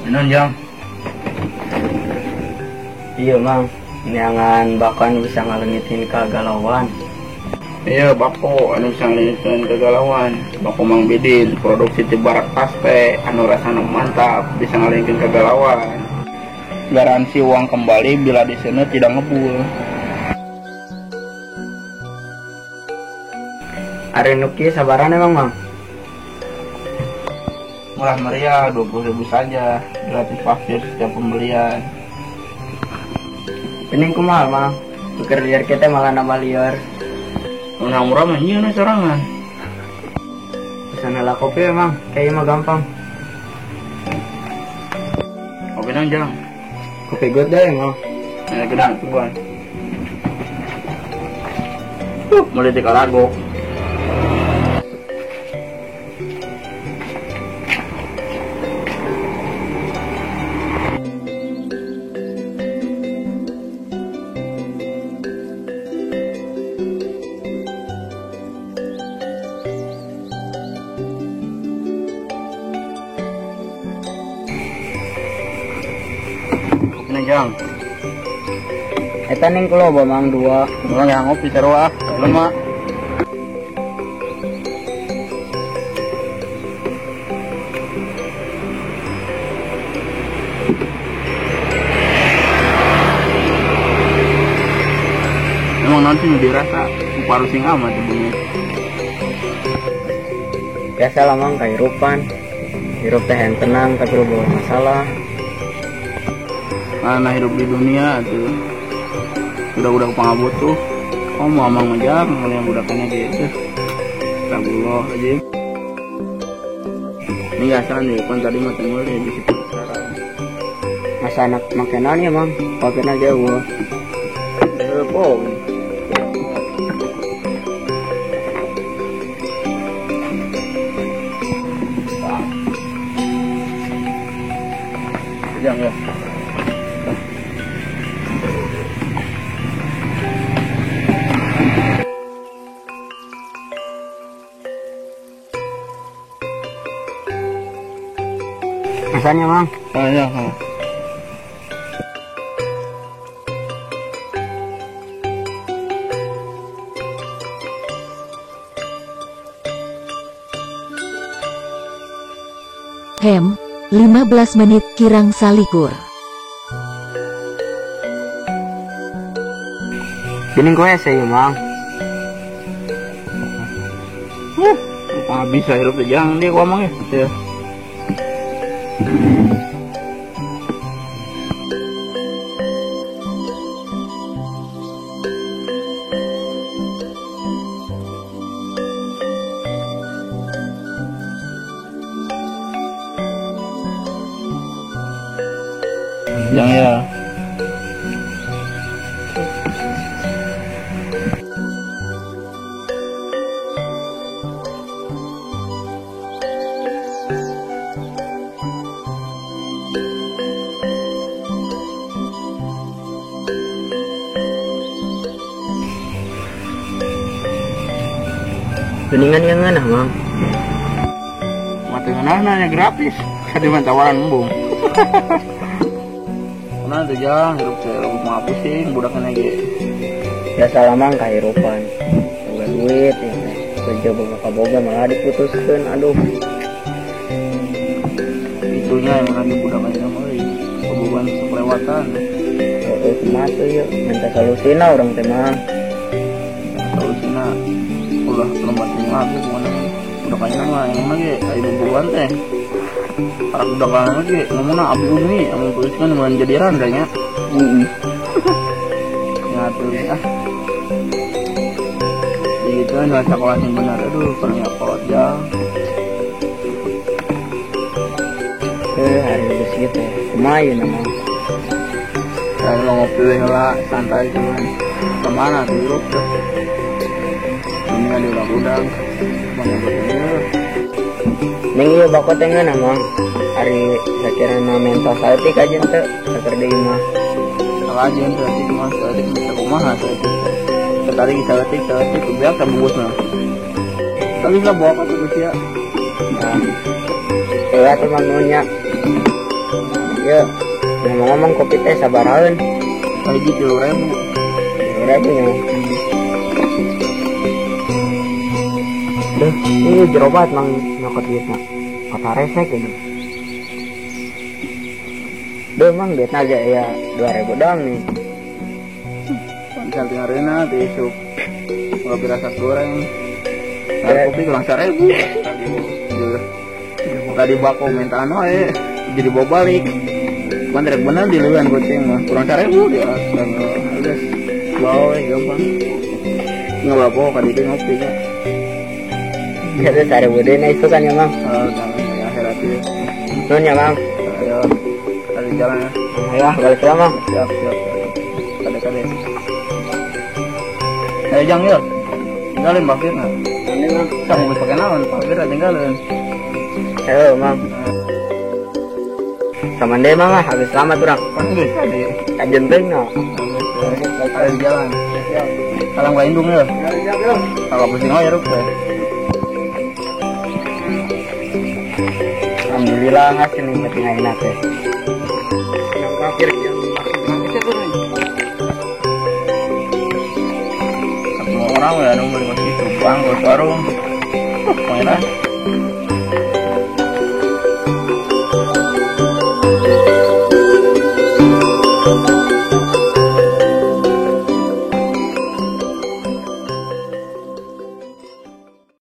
Naon jang? Iya mang, neangan bahkan bisa ngalengitin kegalauan. Iya bako anu bisa ngalengitin kegalauan. Bako Mang Bidin, produksi ti Barak Taspe, anu rasana mantap, bisa ngalengitin kegalauan. Garansi uang kembali bila di sana tidak ngebul. Ari nu kieu sabaran emang mang? Murah meriah, 20.000 saja, gratis pasir setiap pembelian. Pening kumaha mang? Tuker liar kita malah nambah liar. Nah murah mah nyieun sorangan. Pesan heula kopi emang, kayaknya mah gampang. Kopi naon jang? Kopi good deh emang. Nah, gedang tungguan. Mulai di karago. Jang. Eta ning kulo mang dua. Urang yang ngopi sarua ah, lemak. Emang nanti nu dirasa parusing amat ibunya. Biasa lah mang kahirupan. Hirup teh yang tenang tapi lu bawa masalah. Karena hidup di dunia tuh udah-udah pangabutuh. Oh mau amang aja yang budakannya gitu. Astagfirullah aja. Ini biasa nih, kan tadi mah tinggal di situ sekarang. Masa anak makanan ya mang, pakai aja gua. Bohong. Jangan ya. Rasanya mang? Iya. Hem, 15 menit kirang salikur. Gini gue saya mang. Bisa hidup jangan dia ngomong ya. Yang ya. Geningan yang ngeunah mang. Mati ngeunahna gratis. Kadi mah tawaran embung. Nah, tuh jang, hirup saya mah pusing budakna ge. Biasa lah mang kahirupan. Boga duit ya. Kerja boga kaboga malah diputuskeun, aduh. Itunya yang lagi budakna mah euy. Kabogaan sekelewatan. Heeh, kumaha tuh yeuh, minta solusina urang teh mang. Solusina ulah lembat lagi kumaha budakna mah yang mah ge aya bubuan teh. Para budak lagi ngomongna abi umi amun tuliskan mun jadi randa nya. Heeh. Ya tulis ah. Gitu kan sekolah yang benar aduh pernah kolot jang. Hari geus kieu teh. Kumaha ieu mah? Saya mau ngopi we heula santai cuman. Kemana tuh hirup tuh? Ini ada udah-udang. Mana bener. Ning ieu bako teh ngeunah mang. Ari sakirana mental saeutik aja teu saker deui mah. Salah aja saeutik mah, saeutik bisa kumaha saeutik. Sekali saeutik saeutik kebiak sabungkusna. Tapi lah bawa ka tuh sia. Nah. Atuh mang nuhun nya. Ya, ngomong-ngomong kopi teh sabaraheun? Hiji 3.000. 3.000 nya. Duh, ini jero banget mang nyokot duitna. Kota resek ini. Duh, mang duitna aja ya 2.000 doang nih. Pansel tinggal rena tisu. Kopi rasa goreng. Kopi kurang 1.000. Tadi bako minta anu jadi bawa balik. Cuman rek bener di luan kucing mah kurang 1.000 dia. Geus bawa we gampang. Nggak apa-apa ka dieu ngopi nya. Itu 1.000 deui na itu kan ya, Mang. Oh, jangan ya akhirat ieu. Nuhun ya, Mang. Ayo, tadi jalan ya. Ayo, balik lah, Mang. Siap, siap. Kade-kade. Ayo jang yuk. Tinggalin bakir na. Ini, Mang. Sama geus pake naon, bakir tinggalin. Ayo, Mang. Sama deh, Mang lah, habis selamat urang. Pan geus tadi. Kajen teuing no. Ada di jalan. Salam ka indung ya. Siap, siap. Kalau pusing we rup teh. Alhamdulillah ngasih nih penting ayeuna teh. Satu orang ya, nu beli masih cupang, ke warung. Mainan.